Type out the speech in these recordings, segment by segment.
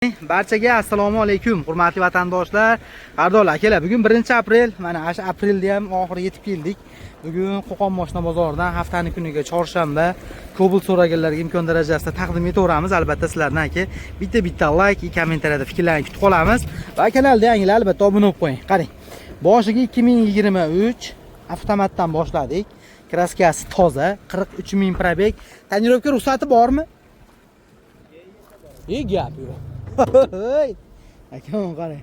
Barchaga assalomu alaykum, hurmatli vatandoshlar, qadrdonlar, akalar. Bugun 1-aprel, mana shu aprelda ham oxiri yetib keldik. Bugun Qo'qon moshina bozoridan haftani kuniga, chorshanba, Cobalt so'raganlarga imkon darajasida taqdim etaveramiz. Albatta, sizlardan, aka, bitta bitta layk, kommentariyada fikrlarni kutib qolamiz va kanalda yangilar, albatta, obuna bo'lib qo'ying. Qarang, boshiga 2023 avtomatdan boshladik. Краска si toza, 43 ming пробег. Тонировка ruxsati bormi? E, gap yo'q. Aka, qarang.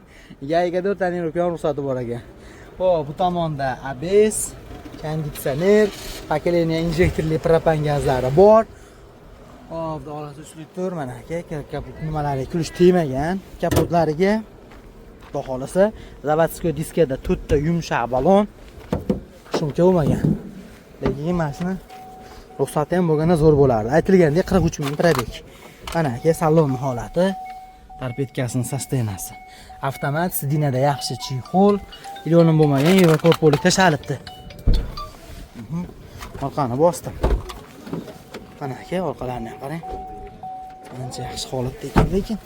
ГАИ ga тонировка ruxsati bor ekan. Xo'p, bu tomonda ABS, konditsioner, поколение injektorli propan gazlari bor. Xo'p, xudo 3 litr, mana, aka, kapot nimalariga ключ tegmagan, kapotlariga. Xudo xohlasa, заводской diskada to'rtta yumshoq balon, шумка bo'lmagan. Lekin mashina ruxsati ham bo'lganda zo'r bo'lardi. Aytilgandek, 43 ming пробег. Mana, aka, salonni holati, торпедка sini состояние si. Avtomat, сиденье da yaxshi чехол, ilonim bo'lmagan, Yevrokorpolik tashalibdi. Orqani bosdim. Mana, aka, orqalarini ham qarang. Ancha yaxshi holatda ekan, lekin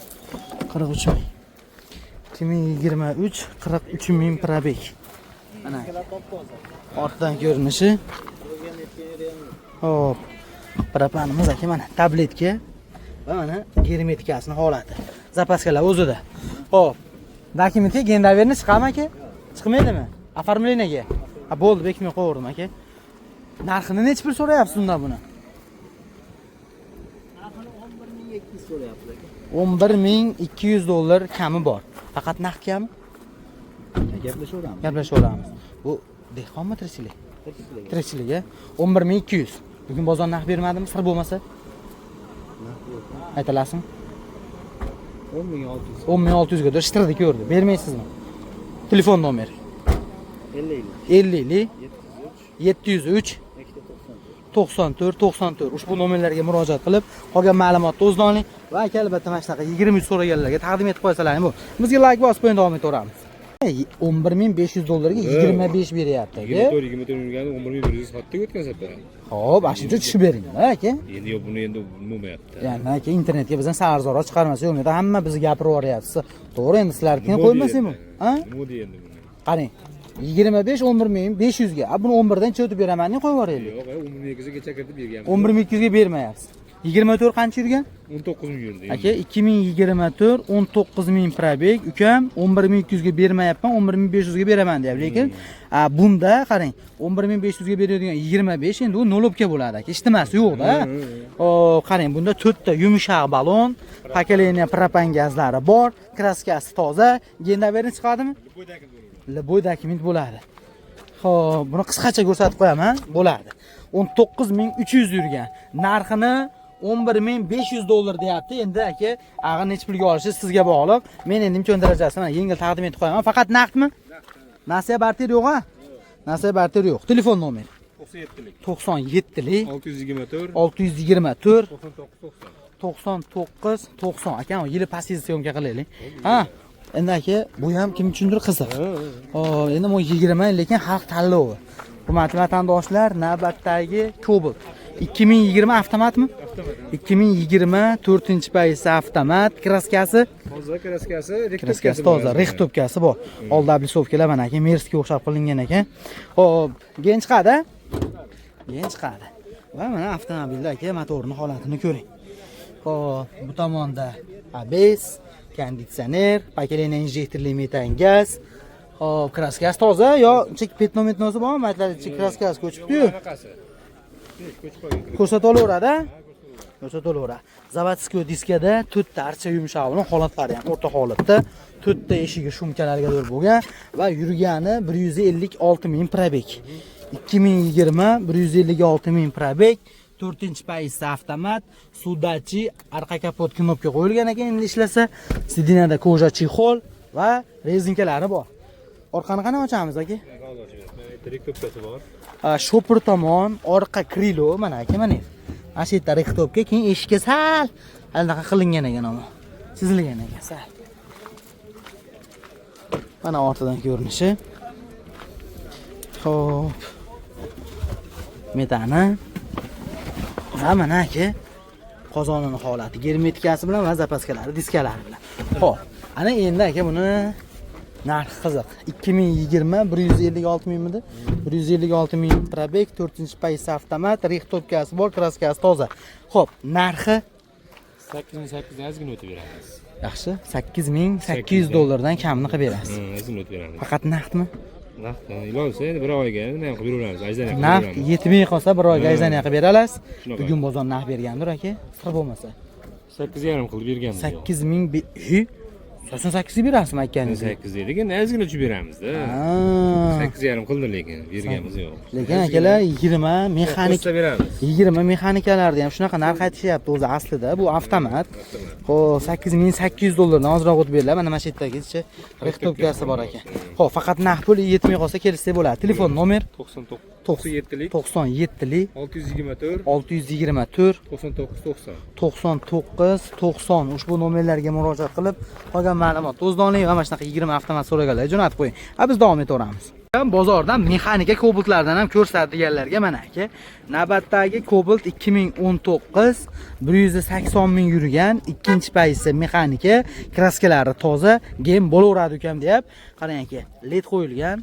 43 ming. 2023, 43 ming пробег. Mana, ortdan ko'rinishi. Hop. Propanimiz, aka, mana tabletka va mana germetikasini holati. Запаска lar o'zida. Hop. Dokumentga гендоверный chiqadimi, aka? Chiqmaydimi? Оформление ga. Ha, bo'ldi, bekitmay qo'yaverdim, aka. Narxini nechi pul so'rayapsiz undan buni? Narxini 11 200 so'rayapmiz, aka. 11 200 dollar kami bor. Faqat naqd kami? Gaplashaveramiz. Gaplashaveramiz. Bu dehqonmi, tirikchilik? Tirikchilik. Tirikchilik, a? 11 200. Bugun bozor narx bermadimi? Sir bo'lmasa? Narx yo'q. Aytalasizmi? 10 600. 10 600 ga shitirdi ko'rdi. Bermaysizmi? Telefon nomeri. 50 50 703 703 2 94. 94 94. Ushbu nomerlarga murojaat qilib, qolgan ma'lumotni o'zidan oling va, aka, albatta, mana shunaqa 23 so'raganlarga taqdim etib qo'ysalar bu. Bizga layk bosib qo'ying, davom etaveramiz. 11 500 dollarga 25 beryapti, aka. 24, 24 yurgani 11 100 sotdik o'tgan safar. Xo'p, ana shuncha tushib bering, aka. Endi yo'q, buni endi bo'lmayapti. Ya'ni, aka, internetga bizdan sarzorroq chiqarmasa yo'q, hamma bizni gapirib yuboryapsiz. To'g'ri, endi sizlarnikini Nima qo'ymasak deyapti? Ha? Nima deydi buni? Qarang. 25 11 500 ga. A, buni 11 dan cho'tib beraman deb qo'yib yuboraylik. Yo'q, 11 200 ga kiritib berganmiz. 11 200 ga bermayapsiz. 24 qancha yurgan? 19 ming yurdi. Aka, 2024, 19 ming пробег, ukam 11 200 ga bermayapman, 11 500 ga beraman deyapti. Lekin bunda qarang, 11 500 ga beradigan 25 endi u нулёвка bo'ladi, aka. Ishtimasi yo'q-da. Xo'p, qarang, bunda to'rtta yumshoq balon, поколение propan gazlari bor, краска si toza, гендоверный chiqadimi? Любой dokument bo'ladi. Xo'p, buni qisqacha ko'rsatib qo'yaman, bo'ladi. 19 300 yurgan. Narxini 11 500 dollar deyapti. Endi, aka, ag'i necha pulga olishi sizga bog'liq. Men endi imkon darajasida mana yengil taqdim etib qo'yaman. Faqat naqdmi? Nasiya barter yo'q, ha? Nasiya barter yo'q. Telefon nomeri 97lik. 97lik 624 624 99 90. 99 90. Aka, yili pastingizni съёмка qilaylik. Ha, endi, aka, bu ham kim uchundir qiziq. Hop, endi bu 20, lekin xalq tanlovi. Hurmatli vatandoshlar, navbatdagi Cobalt 2020 avtomatmi? Avtomat. 2020, 4-paysi, avtomat, краска si Toza краска si, краска si toza, рихтовка si bor. Oldi облицовка lar, mana, aka, Mercga o'xshab qilingan ekan. Xo'p, gen chiqadi? Gen chiqadi. Va mana avtomobilda, aka, motorning holatini ko'ring. Xo'p, bu tomonda ABS, konditsioner, поколение injektorli metan gaz. Xo'p, краска si toza yo chek пятно metnosi bormi? Aytlar, краска si ko'chibdi-yu. Anaqasi. Ko'chib qolgan. Ko'rsata olaveradi? Ko'rsata olaveradi. Заводской diskada to'rtta archa yumshoq bilan, holatlari ham o'rta holatda. To'rtta eshigi шумка larga to'g'ri bo'lgan va yurgani 156 ming пробег. 2020, 156 ming пробег. To'rtinchi paysi, avtomat, sudachi, arqa kapot knopka qo'yilgan ekan, endi ishlasa, сиденье da кожа чехол va резинка lari bor. Orqani qanday ochamiz, aka? Рихтовка si bor. Shopir tomon, orqa крыло, mana, aka, mana. Mana shu yerda рихтовка, keyin eshikka sal anaqa qilingan ekan, ammo chizilgan ekan sal. Mana ortidan ko'rinishi. Xo'p. Metani va mana, aka, qozonini holati, germetikasi bilan va запаска lari, diskalari bilan. Xo'p, ana endi aka buni narxi qiziq. 2020 156 mingmidi? 156 ming пробег, 4-paysi avtomat, рихтовка si bor, краска si toza. Xo'p, narxi 8800 ozgina o'tib beramiz. Yaxshi, 8800 dollardan kamini qilib berasiz. Ozgina o'tib beramiz. Faqat naqdmi? Naqd iloj bo'lsa endi bir oyga nima ham qilib beraveramiz. Ajdan ham Naqd 7000 qolsa bir oyga ajdan qilib bera olasiz. Shunaqa. Bugun bozor naqd bergandir aka, sir bo'lmasa. 8,5 qilib berganmiz. 8000, he? 88 ga berasizmi aytganingizni? 8 dedik, endi ozgina tushib beramizda. 8,5 qildi lekin berganimiz yo'q. Lekin akalar 20 mexanik Qo'shsa beramiz. 20 mexanikalarda ham shunaqa narx aytishyapti o'zi aslida bu avtomat. Xo'p, 8800 dollardan ozroq o'tib beriladi. Mana shu yerdagicha рихтовка si bor ekan. Xo'p, faqat naqd pul yetmay qolsa kelishsak bo'ladi. Telefon nomer 99 97lik 97lik 624 624 99 90. 99 90 ushbu nomerlarga murojaat qilib qolgan ma'lumotni o'zdan oling va mana shunaqa 20 avtomat so'raganlarga jo'natib qo'ying. A biz davom etaveramiz. Bozordan mexanika Cobaltlardan ham ko'rsatdi deganlarga mana aka. Navbatdagi Cobalt 2019 180 ming yurgan, ikkinchi paysi mexanika, краска lari toza, gem bo'laveradi ukam deyap. Qarang aka, led qo'yilgan.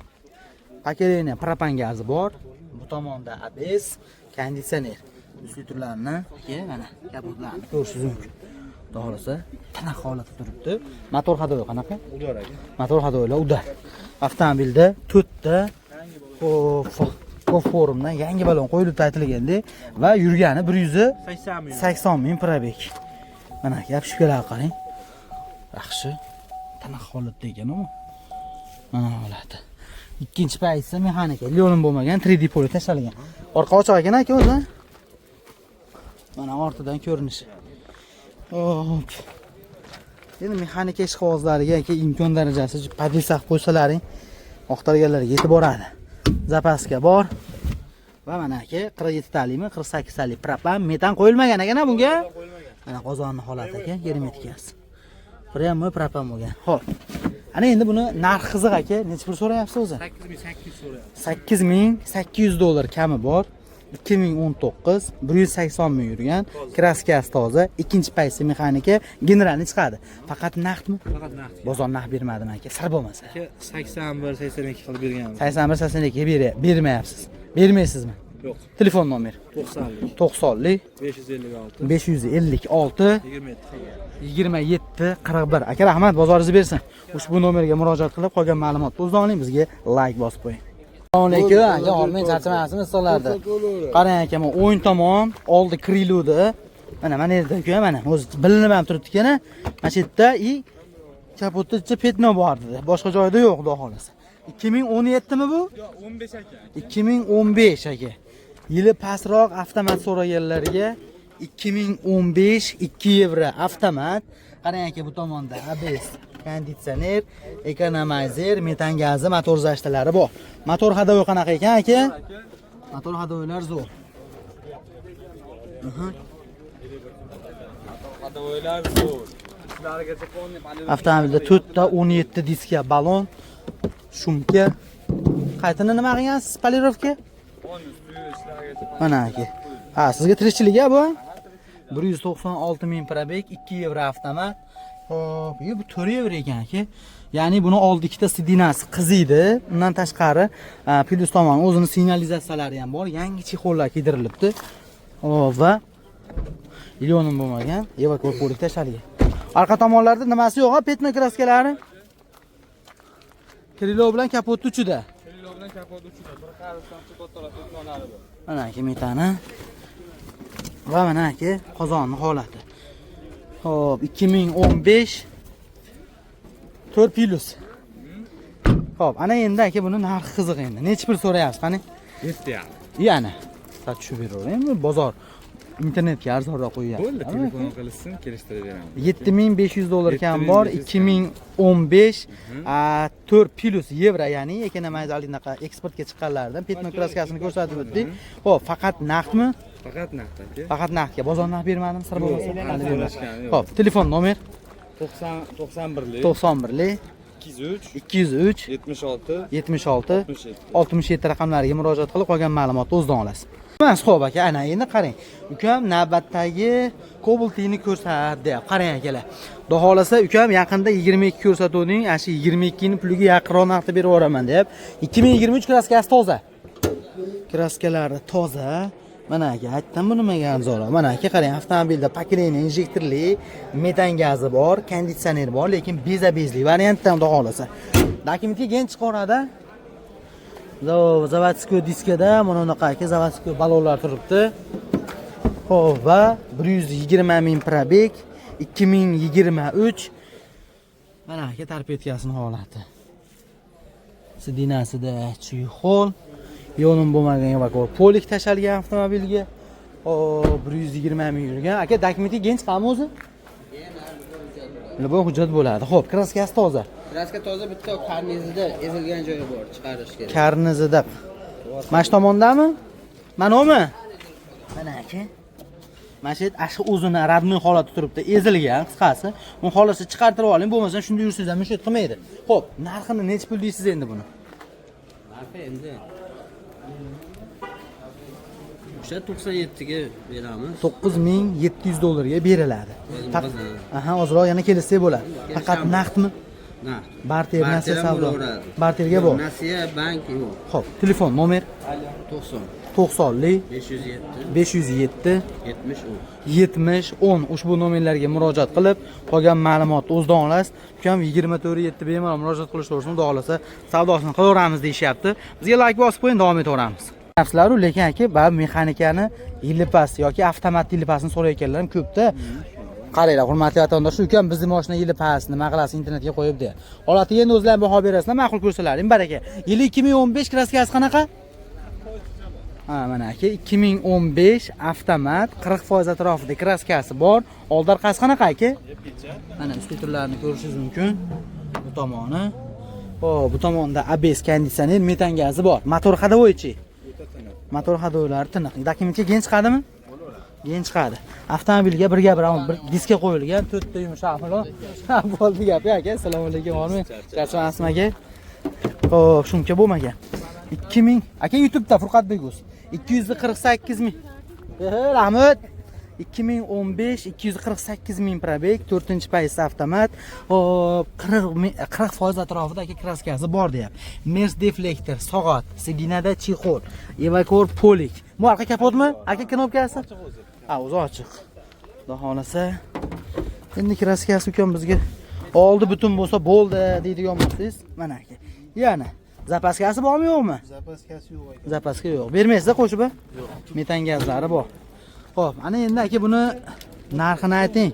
Поколение propan gazi bor. Bu tomonda ABS, konditsioner. Usluglarni aka mana kapotlarni ko'rishingiz mumkin. Xudo xohlasa, tiniq holatda turibdi. Motor ходовой qanaqa? Удар aka. Motor ходовой lar удар. Avtomobilda to'rtta xo'p, forumdan yangi balon qo'yilib aytilganda va yurgani 80 ming. 180 ming пробег. Mana обшивка lar qarang. Yaxshi. Tiniq holatda ekan u. Mana holati. Ikkinchi paytda mexanika, lyonum bo'lmagan, 3D poli tashlangan. Orqa ochiq ekan aka o'zi. Mana ortidan ko'rinishi. Hop. Endi mexanika ishqibozlariga aka imkon darajasi podpisa qilib qo'ysalaring, oqtarganlarga yetib boradi. Запаска bor. Va mana aka 47 talikmi, 48 talik propan, metan qo'yilmagan ekan bunga. Mana qozonni holati aka, germetikasi. Прямо propan bo'lgan. Xo'p. Ana endi buni narxi qiziq aka, necha pul so'rayapsiz o'zi? 8800 so'rayapti. 8800 dollar kami bor. 2019 180 ming yurgan, краска si toza, ikkinchi paysi mexanika, generalni chiqadi. Faqat naqdmi? Faqat naqd. Bozor naqd bermadimi aka? Sir bo'lmasa. Aka 81 82 qilib berganmiz. 81 82 bermayapsiz. Bermaysizmi? Yo'q. Telefon nomer 90lik 90lik 556 556 27 27 41. Aka rahmat, bozoringizni bersin. Ushbu nomerga murojaat qilib qolgan ma'lumotni o'zdan oling, bizga layk bosib qo'ying. Assalomu alaykum. Aka, olmang, charchamayapsizmi issiqlarda? Qarang aka, mana o'ng tomon oldi крыло da. Mana yerda aka, mana o'zi bilinib ham turibdi ekan. Mana shu yerda и kapotda ichida пятно bor dedi. Boshqa joyda yo'q, xudo xolasa. 2017 mi bu? Yo'q, 15 aka. 2015 aka. Yili pastroq avtomat so'raganlarga 2015 2 yevro avtomat. Qarang aka, bu tomonda ABS, konditsioner, ekonomizer, metan gazi, motor защита lari bor. Motor ходовой qanaqa ekan aka? Motor ходовой lar zo'r. Aha. Ходовой lar zo'r. Avtomobilda 4 ta 17 diska balon, шумка. Qaytini nima qilgansiz? Полировка? Mana aka. Ha, sizga tirikchilik a bu? 196 ming пробег, 2 yevro avtomat. Xo'p, yo, bu 4 yevro ekan aka. Ya'ni buni oldi ikkita сиденья si qiziydi. Undan tashqari, plyus tomoni o'zini signalizatsiyalari ham bor. Yangi чехол lar kiydirilibdi. Hop, va lyonum bo'lmagan, evakuatorlik tashlangan. Orqa tomonlarda nimasi yo'q, ha, пятно краска lari? Крыло bilan kapotni uchida. Крыло bilan kapot uchida bir qarishdan kattaroq пятно lari bor. Mana aka metani va mana aka qozonni holati. Xo'p, 2015 4 plyus. Xo'p, ana endi aka buni narxi qiziq endi. Necha pul so'rayapsiz, qani? 7,5. Yana sal tushib beraveraymi? Bozor internetga arzonroq qo'yyapti. Bo'ldi, telefon qilishsin, kelishtirib beramiz. 7500 dollar kam bor, 2015 4 plyus yevro, ya'ni ekonomiyalik eksportga chiqqanlardan пятно краска sini ko'rsatib o'tdik. Xo'p, faqat naqdmi? Faqat naqd aka. Faqat naqdga. Bozor naqd bermadimi? Sir bo'lmasa. Hali bermadi. So'rashgani yo'q. Xo'p, telefon nomer 90 91lik 91lik 203 203 76 76 67. 67 raqamlariga murojaat qilib qolgan ma'lumotni o'zidan olasiz. Emas, xo'p aka, ana endi qarang. Ukam navbatdagi Cobaltini ko'rsat deyapti. Qarang akalar. Xudo xolasa ukam yaqinda 22 ko'rsatuvding, ana shu 22 ni puliga yaqinroq narxda berib yuboraman deyapti. 2023, краска si toza. Краска lari toza. Mana aka, aytdim bu nimaga arzonroq. Mana aka, qarang, avtomobilda поколение injektorli, metan gazi bor, konditsioner bor, lekin beza bezli variantdan, xudo xolasa. Документ ga gen chiqaradi. Заводской diskada mana bunaqa aka, заводской balonlar turibdi. Xo'p, va 120 ming пробег, 2023. Mana aka, торпедка sini holati. Сиденья sida чехол, yonim bo'lmagan evakor полик tashalgan avtomobilga. Hop, 120 ming yurgan. Aka, документ ga gen chiqadimi o'zi? Любой hujjat bo'ladi. Xo'p, краска si toza. Краска toza, bitta karnizida ezilgan joyi bor, chiqarish kerak. Karnizida. Mana shu tomondami? Mana umi? Mana aka. Mana shu shu o'zini родной holati turibdi, ezilgan qisqasi. Uni xohlasa chiqartirib oling, bo'lmasa shunda yursangiz ham mushuk qilmaydi. Xo'p, narxini nechi pul deysiz endi buni? Narxi endi o'sha 97 ga beramiz. 9700 dollarga beriladi. O'zimiz. Aha, ozroq yana kelishsak bo'ladi. Faqat naqdmi? Naqd. Barter, nasiya, Barter ham savdo. bo'laveradi. Barterga bor. Nasiya, bank yo'q. Xo'p, telefon nomer? 90 90lik 507 507 70 10. 70 10. Ushbu nomerlarga murojaat qilib, qolgan ma'lumotni o'zidan olasiz. Ukam 24 7 bemalol murojaat qilishaversin, xudo xohlasa savdosini qilaveramiz deyishyapti. Bizga layk bosib qo'ying, davom etaveramiz. Sizlar, lekin aka, baribir mexanikani yili past yoki avtomat yili pastini so'rayotganlar ham ko'pda. Qaranglar, hurmatli vatandoshlar, ukam bizni mashina yili past, nima qilasiz internetga qo'yib deya. Holatiga endi o'zlari baho berasizlar, ma'qul ko'rsalaring, baraka. Yili 2015, краска si qanaqa? Ha, mana aka, 2015 avtomat, 40% atrofida краска si bor. Oldi orqasi qanaqa aka? Mana usti ko'rishingiz mumkin. Bu tomoni. Xo'p, bu tomonda ABS, konditsioner, metan gazi bor. Motor ходовой chi? Motor ходовой lari tiniq. Документ ga gen chiqadimi? Gen chiqadi. Avtomobilga birga bir bir diska qo'yilgan, to'rtta yumshoq hamlo. Bo'ldi gap aka. Assalomu alaykum, bormi? Charchamasmi aka? Xo'p, шумка bo'lmagan. 2000 aka, YouTube'da Furqat Beguz. 248 ming. Rahmat. 2015, 248 ming пробег, 4-paytda avtomat. Hop, 40 ming, 40% atrofida aka краска si bor deyapti. Mers deflektor, soat, сиденья da чехол, evakor полик. Bu orqa kapotmi? Aka, кнопка si? Ha, o'zi ochiq. Xudo xolasa. Endi краска si ukam bizga oldi butun bo'lsa bo'ldi deydigan bo'lsangiz, mana aka. Yana запаска si bormi, yo'qmi? Запаска si yo'q aka. Запаска yo'q. Bermaysiz qo'shib? Yo'q. Metan gazlari bor. Xo'p, ana endi aka, buni narxini ayting.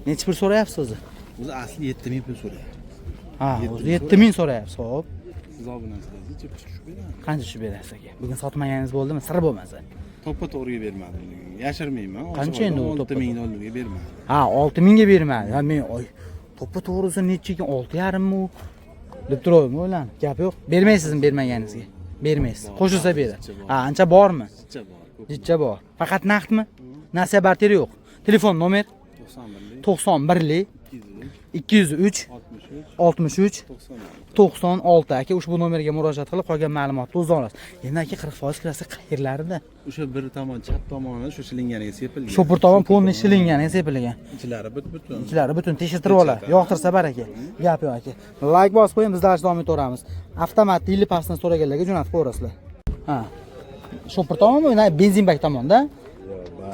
Nechi pul so'rayapsiz o'zi? O'zi asli 7000 pul so'rayapti. Ha, o'zi 7000 so'rayapsiz. Xo'p. Siz obunachisiz, necha pul tushib beradi? Qancha tushib berasiz aka? Bugun sotmaganingiz bo'ldimi? Sir bo'lmasa. To'ppa to'g'riga bermadim. Yashirmayman. Qancha endi u to'ppa 6000 dollarga bermadim. Ha, 6000 ga bermadi. Ha, men oy, to'ppa to'g'risi necha ekan? 6,5 mi u? Deb turibman, o'ylanib. Gap yo'q. Bermaysizmi bermaganingizga? Bermaysiz. Qo'shilsa beradi. Ha, ancha bormi? Jicha bor. Ko'p. Jicha bor. Faqat naqdmi? Nasiya, barter yo'q. Telefon nomer? 91 91 203 203 63 63 96. 96. Aka, ushbu nomerga murojaat qilib, qolgan ma'lumotni o'zidan olasiz. Endi aka, 40% kirasi qayerlarida? O'sha bir tomon, chap tomoni shu shilinganiga sepilgan. Shu bir tomon полный shilinganiga sepilgan. Ichlari butun. Ichlari butun, tekshirtirib oladi. Yoqtirsa baraka. Gap yo'q aka. Layk bosib qo'ying, biz darsda davom etaveramiz. Avtomat yili pastini so'raganlarga jo'natib qo'yasizlar. Ha. Shopir tomonmi, benzin bak tomonda?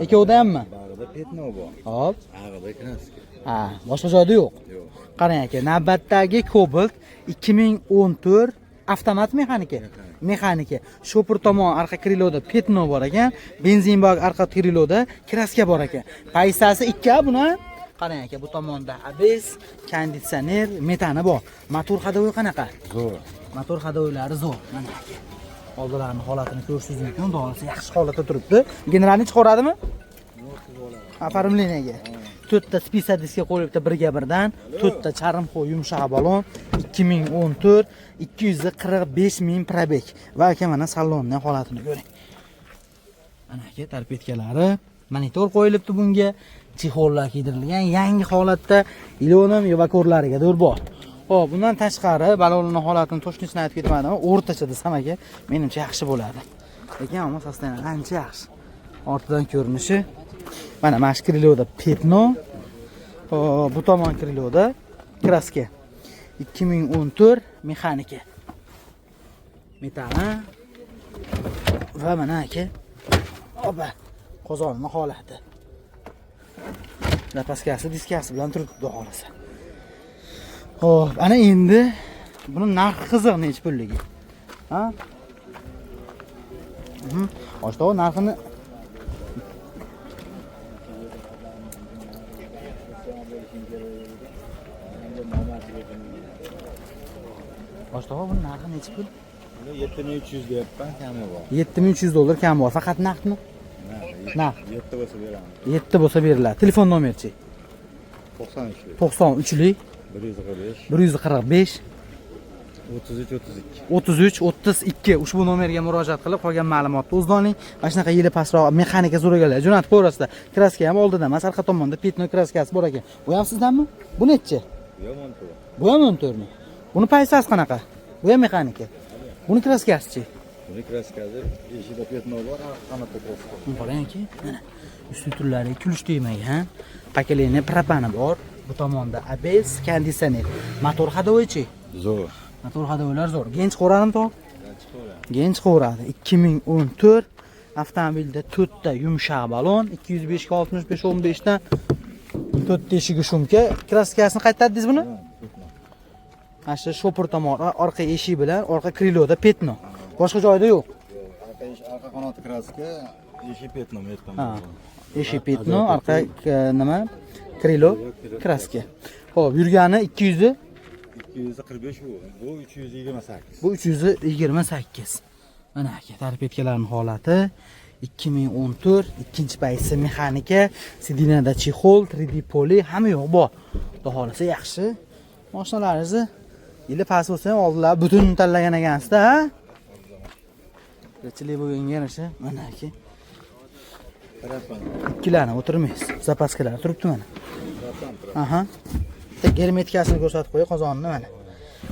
Ikkovida hammi? Bag'ida пятно bor. Hop. Ag'ida краска. Ha, boshqa joyda yo'q. Yo'q. Qarang aka, navbatdagi Cobalt 2014, avtomat, mexanika. Mexanika. Shopir tomon orqa крыло da пятно bor ekan, benzin bak orqa крыло da краска bor ekan. Paysasi 2 buni. Qarang aka, bu tomonda ABS, konditsioner, metani bor. Motor ходовой qanaqa? Zo'r. Motor ходовой lari zo'r. Mana aka. Oldilarini holatini ko'rishingiz mumkin. Xudo yaxshi holatda turibdi. Generalni chiqaradimi? Оформление ga. To'rtta спица diska qo'yilibdi birga birdan, to'rtta charm qo'y, yumshoq balon, 2014, 245 ming пробег. Va aka, mana salonning holatini ko'ring. Mana aka, торпедка lari, monitor qo'yilibdi bunga, чехол lar kiydirilgan, yangi holatda, ilonim evakorlariga do'r bor. Xo'p, bundan tashqari balonning holatini точно sini aytib ketmadim, o'rtacha desam aka, menimcha yaxshi bo'ladi. Lekin ammo состояние ancha yaxshi. Ortidan ko'rinishi. Mana shu крыло da пятно. Bu tomon крыло da краска. 2014 mexanika. Metali va mana aka. Oba, qozonni holati. Запаска si, diskasi bilan turibdi, xudo xohlasa. Xo'p, ana endi buni narxi qiziq nechi pulligi. Ha? Oshtoq narxini Oshtoq buni narxi nechi pul? Buni 7300 deyapman, kami bor. $7300 kam bor. Faqat naqdmi? Naqd. 7 bo'lsa beramiz. 7 bo'lsa beriladi. Telefon nomerchi? 93 93lik 145 145 33 32. 33 32 ushbu nomerga murojaat qilib qolgan ma'lumotni o'zida oling. Mana shunaqa yili pastroq mexanika so'raganlar jo'natib qo'yasizlar. Краска ham oldida emas, arqa tomonda пятно краска si bor ekan. Bu ham sizdanmi? Bu nechi? Bu ham 14. Bu ham 14 mi? Buni paysasi qanaqa? Bu ham mexanika. Buni краска sichi? Buni краска si eshikda пятно bor, arqa qanotda краска. Buni qarangki, mana usti turlari kulish tegmagan. Поколение propani bor. Bu tomonda ABS, konditsioner. Motor ходовой chi? Zo'r. Motor ходовой lar zo'r. Gench qo'radimi to? Gench qo'radi. 2014 avtomobilda 4 ta yumshoq balon, 205 ga 65 15 dan 4 ta eshigi шумка. Краска sini qaytardingiz buni? Mana shu shopir tomon, orqa eshik bilan orqa крыло da пятно. Boshqa joyda yo'q. Arqa eshik, arqa qanoti краска, eshik пятно yerdan. Ha. Eshik пятно, orqa nima? Крыло краска. Xo'p, yurgani 200 245 bu. Bu 328. Bu 328. Mana aka, торпедка larning holati 2014, ikkinchi paysi mexanika, сиденье da чехол, 3D poli hamma yo'q bor. Xudo xohlasa yaxshi. Mashinalaringizni yili past bo'lsa ham oldilar butun tanlagan ekansizda, ha? Tirikchilik bo'lganga yarasha mana aka. Propan. Ikkilanib o'tirmaysiz. Запаска lar turibdi mana. Propan. Aha. Bitta germetikasini ko'rsatib qo'y qozonni mana.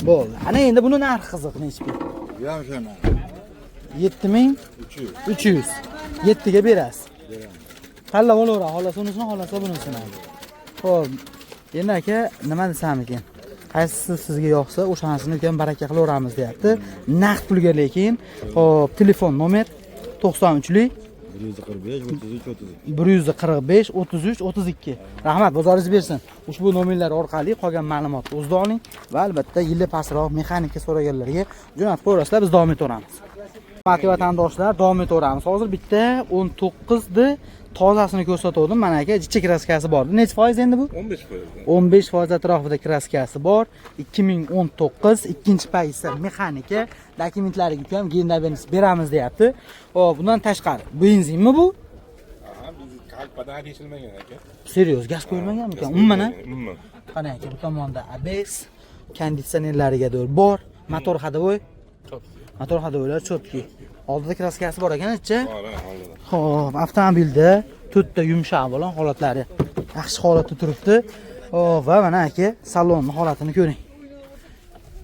Bo'ldi. Ana endi buni narxi qiziq nechi pul? Bu ham shuna. 7300. 300. 7 ga berasiz. Beramiz. Tanlab olaveradi, xohlasa unisini, xohlasa bunisini. Xo'p, endi aka nima desam ekan? Qaysisi sizga yoqsa, o'shanisini ukam baraka qilaveramiz deyapti. Naqd pulga lekin. Xo'p, telefon nomer 93lik 145 33 32. 145 33 32. Rahmat, bozoringiz bersin. Ushbu nomerlar orqali qolgan ma'lumotni o'zida oling va albatta yili pastroq mexanika so'raganlarga jo'natib qo'yasizlar, biz davom etaveramiz. Hurmatli vatandoshlar, davom etaveramiz. Hozir bitta 19 D tozasini ko'rsatuvdim. Mana aka, jicha краска si bor. Necha foiz endi bu? 15%. 15% atrofida краска si bor. 2019 ikkinchi paysi mexanika, dokumentlariga ham гендоверенность beramiz deyapti. Xo'p, bundan tashqari benzinmi bu? Aha, bizni kalpadan teshilmagan aka. Серьёз, gaz qo'yilmaganmikan? Umuman, ha? Umuman. Qani aka, bu tomonda ABS, konditsionerlariga do'r bor, motor ходовой, motor ходовой lar чёткий. Oldida краска si bor ekan, ichi. Bor, ha, oldida. Xo'p, avtomobilda to'rtta yumshoq bo'lgan holatlari yaxshi holatda turibdi. Xo'p, va mana aka, salonni holatini ko'ring.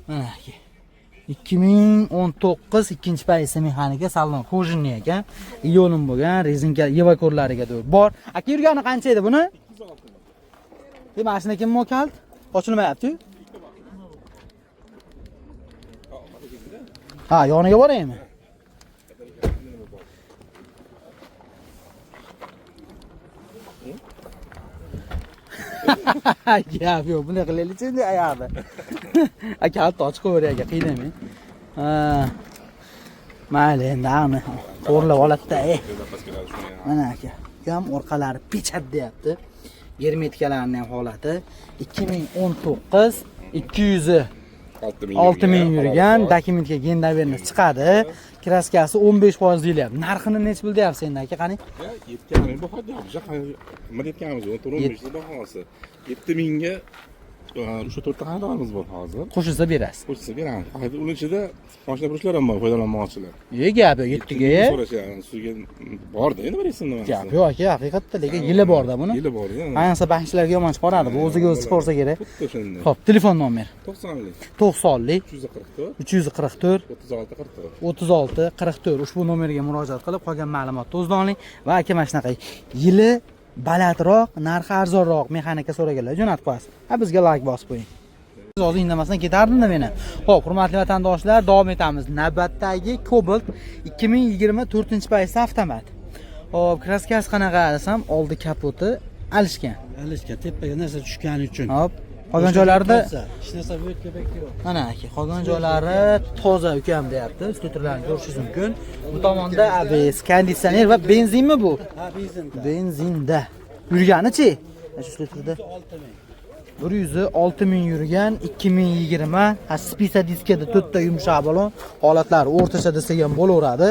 Mana aka. 2019 ikkinchi paysi mexanika, salon кожаный ekan. Yo'lim bo'lgan, резинка yevakorlariga do'r bor. Aka, yurgani qancha edi buni? E, mashina kimmi kalt? Ochilmayapti-yu. Ha, yoniga boraymi? Gap yo'q, bunday qilaylikchi endi oyog'ida. Aka, hatto ochiq qo'yavering aka, qiynamang. Ha. Mayli, endi ani to'g'rilab oladi-da, Запаска lar shuni. Mana aka, ham orqalari pechat deyapti. Germetikalarning ham holati 2019 200 6000 yurgan, dokumentga гендоверенность chiqadi. Краска si 15% deyilyapti. Narxini nechi pul deyapsiz endi aka, qani? Yetgan baho deyapmiz. Nima deyotganimiz? 14 15 bahosi. 7000 ga O'sha to'rtta xaridorimiz bor hozir. Qo'shilsa berasiz. Qo'shsa beramiz. Uni ichida mashina burishlar ham bor, foydalanmoqchilar. E, gap yo'q, yettiga. So'rashyapti. Sizga borda endi bir esimda. Gap yo'q aka, haqiqatda, lekin yili borda buni. Yili bor. Ayniqsa bankchilarga yomon chiqaradi. Bu o'ziga o'zi chiqarsa kerak. Xuddi shunday. Xo'p, telefon nomer 90lik 90lik 344 344 36 44. 36 44 ushbu nomerga murojaat qilib qolgan ma'lumotni o'zidan oling va aka mana shunaqa yili balandroq, narxi arzonroq mexanika so'raganlar jo'natib qo'yasiz. Ha, bizga like bosib qo'ying. Siz hozir indamasdan ketardim-da meni. Xo'p, hurmatli vatandoshlar, davom etamiz. Navbatdagi Cobalt 2024-paytda avtomat. Xo'p, kraskasi qanaqa desam, oldi kapoti alishgan. Alishga tepaga narsa tushgani uchun. Hop, qolgan joylarida hech narsa bu yerga bek yo'q. Mana aka, qolgan joylari toza ukam deyapti. Skuterlarni ko'rishingiz mumkin. Bu tomonda ABS, konditsioner va benzinmi bu? Ha, benzinda. Benzinda. Yurganichi? Mana shu skuterda 106 ming yurgan, 2020, ha, spisa diskada to'rtta yumshoq balon, holatlari o'rtacha desak ham bo'laveradi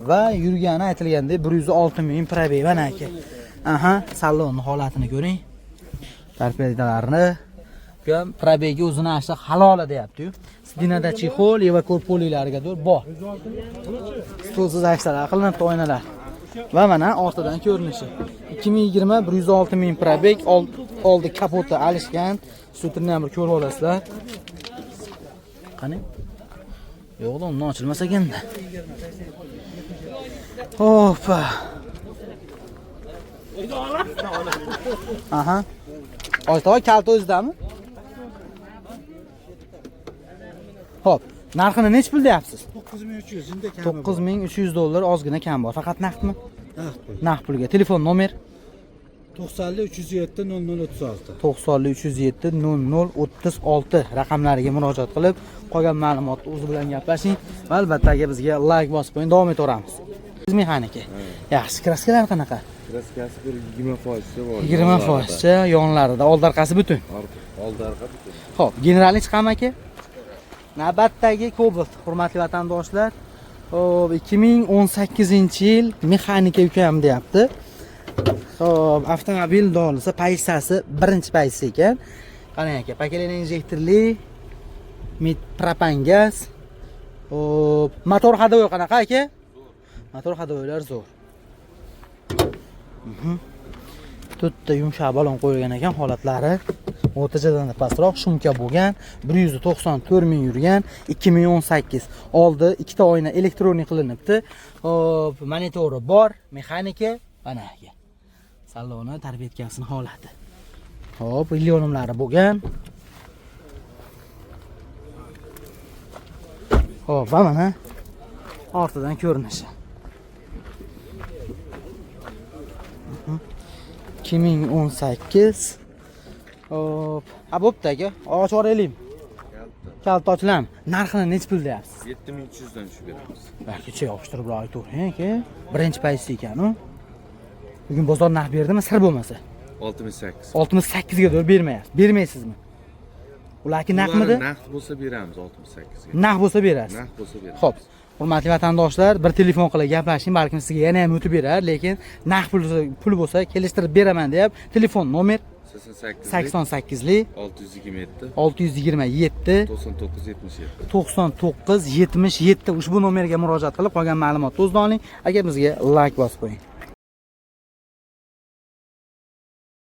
va yurgani aytilgandek 106 ming probeg mana aka. Aha, salonni holatini ko'ring. Torpedalarni ukam probegi o'zini ashta halola deyapti-yu. Sidinada chexol, evakor polilarga to'g'ri bor. Stolsiz aksalar qilinibdi oynalar. Va mana ortidan ko'rinishi. 2020 106 ming probeg, oldi kapoti alishgan. Sutrni ham bir ko'rib olasizlar. Qani? Yo'q-da, undan ochilmas ekanda. Hoppa. Aha. Oytoy kalta o'zidami? Xo'p, narxini nechi pul deyapsiz? 9300 inda kami. 9300 dollar ozgina kam bor. Faqat naqdmi? Naqd pul. Naqd pulga. Telefon nomer 90 307 0036. 90 307 0036 raqamlariga murojaat qilib, qolgan ma'lumotni o'zi bilan gaplashing va albatta aka bizga like bosib qo'ying, davom etaveramiz. Biz mexaniki. Yaxshi, kraskalar qanaqa? Kraskasi bir 20%cha bor. 20% cha yonlarida, oldi orqasi butun. Oldi orqa butun. Xo'p, generalni chiqami aka? Navbatdagi Cobalt, hurmatli vatandoshlar. Xo'p, 2018-yil mexanika ukam deyapti. Xo'p, avtomobil dolisa paysasi birinchi paysi ekan. Qarang aka, pakelin injektorli mit propan gaz. Xo'p, motor ходовой qanaqa aka? Motor ходовойlar zo'r. To'rtta yumshoq balon qo'yilgan ekan, holatlari o'rtachadan pastroq, shumka bo'lgan, 194 ming yurgan, 2018. Oldi ikkita oyna elektronik qilinibdi. Xo'p, monitori bor, mexanika, mana aka. Saloni tarbiyatkasini holati. Xo'p, ilyonimlari bo'lgan. Xo'p, va mana ortidan ko'rinishi. 2018. Hop. Ha, bo'pti aka. Och oraylikmi? Kalit ochiladimi? Narxini nechi pul deyapsiz? 7300 dan tushib beramiz. Balki yopishtirib aytavering aka. Birinchi paysi ekan u. Bugun bozor narx berdimi? Sir bo'lmasa. 68. 68 ga to'g'ri bermayapsiz. Bermaysizmi? Ularki naqdmidi? Naqd bo'lsa beramiz 68 ga. Naqd bo'lsa berasiz. Naqd bo'lsa beramiz. Xo'p, hurmatli vatandoshlar, bir telefon qilib gaplashing, balkim sizga yana ham o'tib berar, lekin naqd pul bo'lsa kelishtirib beraman deyap. Telefon nomer 88 88lik 627 627 99 77. 99 77 ushbu nomerga murojaat qilib qolgan ma'lumotni o'zidan oling. Agar bizga like bosib qo'ying.